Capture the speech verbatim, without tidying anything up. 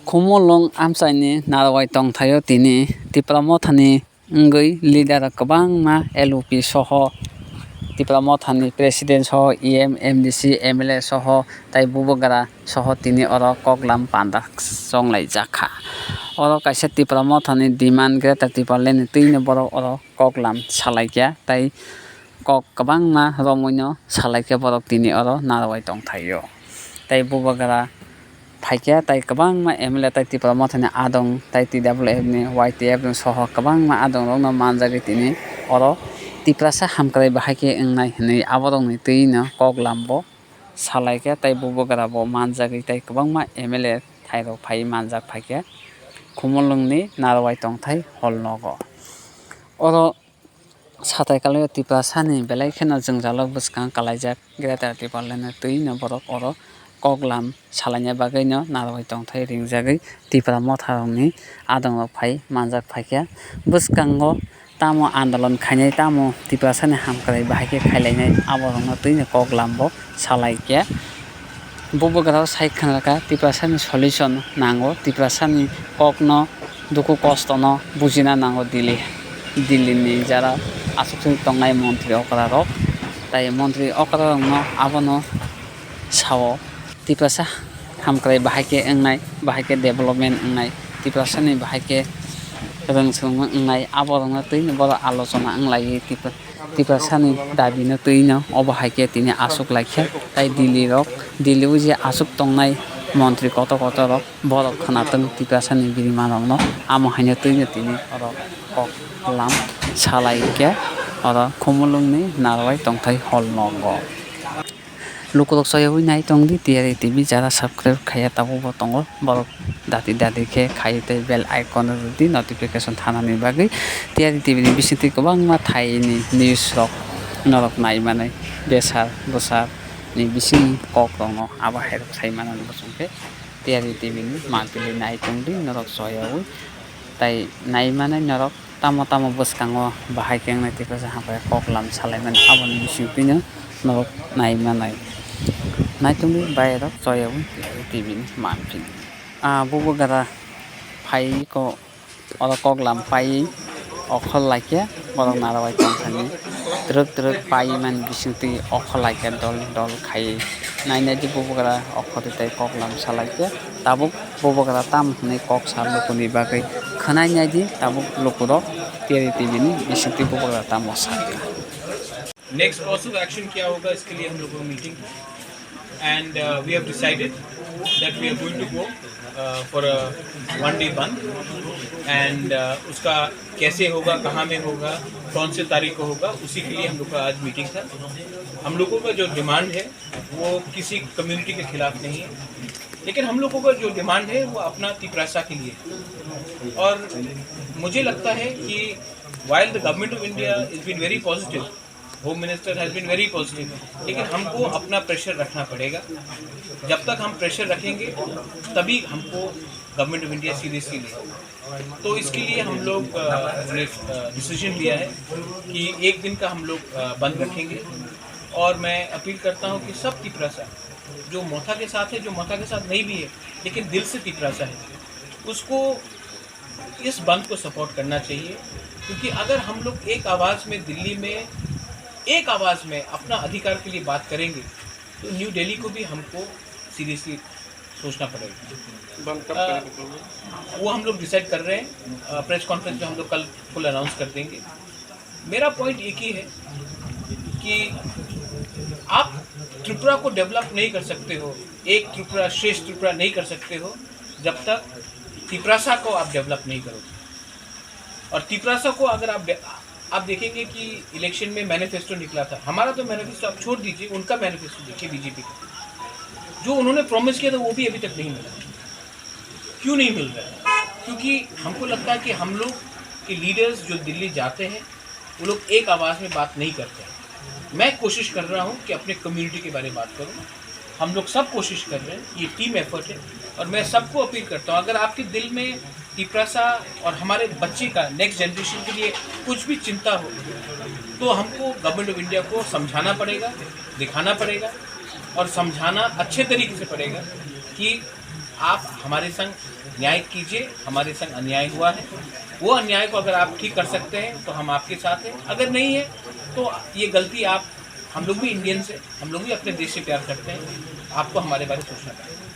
Khumulwng amchaini narwai tongthaio tini Tipra Mothani wngwi leader kwbangma L O P soho Tipra Mothani president soho E M, M D C, M L A soho tai bubagra soho tini oro koklam panda chonglaijakha. Oro kaisa Tipra Mothani demand Greater Tipralandni twino borok oro koklam salaikha tai kok kwbangma romwino salaikhe borok tini oro narwai tongthaio. Tai bubagra phaikhe tai kwbangma M L A tai Tipra Mothani adong tai T W F ni Y T F ni soho kwbangma adongrokno manjagwi tini oro Tiprasa hamkrai bahai khe wngnai hwnwi aborokni twino koklam bo salaikhe tai bubagra bo manjagwi tai kwbangma M L A thairok phaiwi manjak phaikhe Khumulwngni narwai tongthai hall nogo. Oro Satai kalaio Tiprasani belai kheno jwngjalo bwskang kalaijak Greater Tipralandni twino borok oro koklam salaina bagwino narwai tongthai ringjagwi Tipra motharokni adongrok phai manjak phaikha. Bwskango tamo andolon khainai, tamo Tiprasani hamkrai bahai khe khailainai, aborokno twino koklam bo salaikha. Bubagrao sai khwnarkha Tiprasani solution nango, Tiprasani kokno, dukhu kostono bujina nango Delhi, Delhini jara aswk tongnai montri okrarok. Tai montri okrarokno abono sao Tiprasa hamkrai bahai khe wngnai, bahai khe development wngnai, Tiprasani bahai khe rwngswrwngma wngnai, aborokno twino borok alochona wnglaiwi Tipra-, Tiprasani dabino twino obo hai khe tini aswk laikha. Tai Delhi rok, Delhi o je aswk tongnai montri kotor kotor rok, borok khwnathwng Tiprasani birimanrokno, amo haino twino tini oro koklam salaikha oro Khumulwngni narwai tongthai hall nogo. Lukurok choyaui nai tongdi T R E T V, jara subscribe khaiya tabukbo tongo, borok dati dati khe khai tei bell icon rwdi notification thanani bagwi. T R E T V ni bisingtwi kwbangma thaini news rok norok nai manwi, besar bwsar ni bisingni kok rokno abo hai rok sai manani bosong khe T R E T V ni mantwili nai tongdi norok choyaui. Tai nai manai norok tamo tamo bwskango bahai khe wngnai tei kaisa hamkrai koklam salaimani aboni bisingtwino norok nai manai. Naitugwi bairok choyaui T V ni manphi. Ah, bubagra phai ko oro koklam pai okhol laikhe borok narwai tongthani twrwk twrwk pai mani bisingtwi okhol laikhe dol dol khaiwi nainai di bubagra okhorwi tei koklam salaikhe tabuk bubagra tam hwnwi kok sa lukuni bagwi khwnai naidi tabuk lukurok T R E T V ni bisingtwi bubagra tamo sakha. Next course of action क्या होगा, इसके लिए हम लोगों ने मीटिंग की। And we have decided that we are going to go for a one day बंद। And उसका कैसे होगा, कहाँ में होगा, कौन से तारीख को होगा, उसी के लिए हम लोग का आज मीटिंग था। हम लोगों का जो डिमांड है वो किसी कम्युनिटी के खिलाफ नहीं है, लेकिन हम लोगों का जो डिमांड है वो अपना तिपरासा के लिए है। और मुझे लगता है कि while the government of India has been very positive, home minister has been very positive, लेकिन हमको अपना प्रेशर रखना पड़ेगा। जब तक हम प्रेशर रखेंगे तभी हमको गवर्नमेंट ऑफ इंडिया सीरियसली ले। तो इसके लिए हम लोग डिसीजन लिया है कि एक दिन का हम लोग बंद रखेंगे। और मैं अपील करता हूँ कि सब तिपरासा जो मोथा के साथ है, जो मोथा के साथ नहीं भी है, लेकिन दिल से तिपरासा है, उसको इस बंद को सपोर्ट करना चाहिए। क्योंकि अगर हम लोग एक आवाज़ में दिल्ली में एक आवाज़ में अपना अधिकार के लिए बात करेंगे तो न्यू दिल्ली को भी हमको सीरियसली सोचना पड़ेगा। बंद कब करेंगे? वो हम लोग डिसाइड कर रहे हैं। प्रेस कॉन्फ्रेंस में हम लोग कल फुल अनाउंस कर देंगे। मेरा पॉइंट एक ही है कि आप त्रिपुरा को डेवलप नहीं कर सकते हो, एक त्रिपुरा श्रेष्ठ त्रिपुरा नहीं कर सकते हो जब तक तिपरासा को आप डेवलप नहीं करोगे। और तिपरासा को अगर आप आप देखेंगे कि इलेक्शन में मैनिफेस्टो निकला था, हमारा तो मैनिफेस्टो आप छोड़ दीजिए, उनका मैनिफेस्टो देखिए बीजेपी का, जो उन्होंने प्रॉमिस किया था वो भी अभी तक नहीं मिला। क्यों नहीं मिल रहा है? क्योंकि हमको लगता है कि हम लोग के लीडर्स जो दिल्ली जाते हैं वो लोग एक आवाज़ में बात नहीं करते हैं। मैं कोशिश कर रहा हूँ कि अपने कम्युनिटी के बारे में बात करूँ। हम लोग सब कोशिश कर रहे हैं, ये टीम एफर्ट है। और मैं सबको अपील करता हूँ, अगर आपके दिल में तिपरासा और हमारे बच्चे का, नेक्स्ट जनरेशन के लिए कुछ भी चिंता हो तो हमको गवर्नमेंट ऑफ इंडिया को समझाना पड़ेगा, दिखाना पड़ेगा और समझाना अच्छे तरीके से पड़ेगा कि आप हमारे संग न्याय कीजिए। हमारे संग अन्याय हुआ है, वो अन्याय को अगर आप ठीक कर सकते हैं तो हम आपके साथ हैं, अगर नहीं है तो ये गलती आप, हम लोग भी इंडियंस हैं, हम लोग भी अपने देश से प्यार करते हैं, आपको हमारे बारे में सोचना पड़ेगा।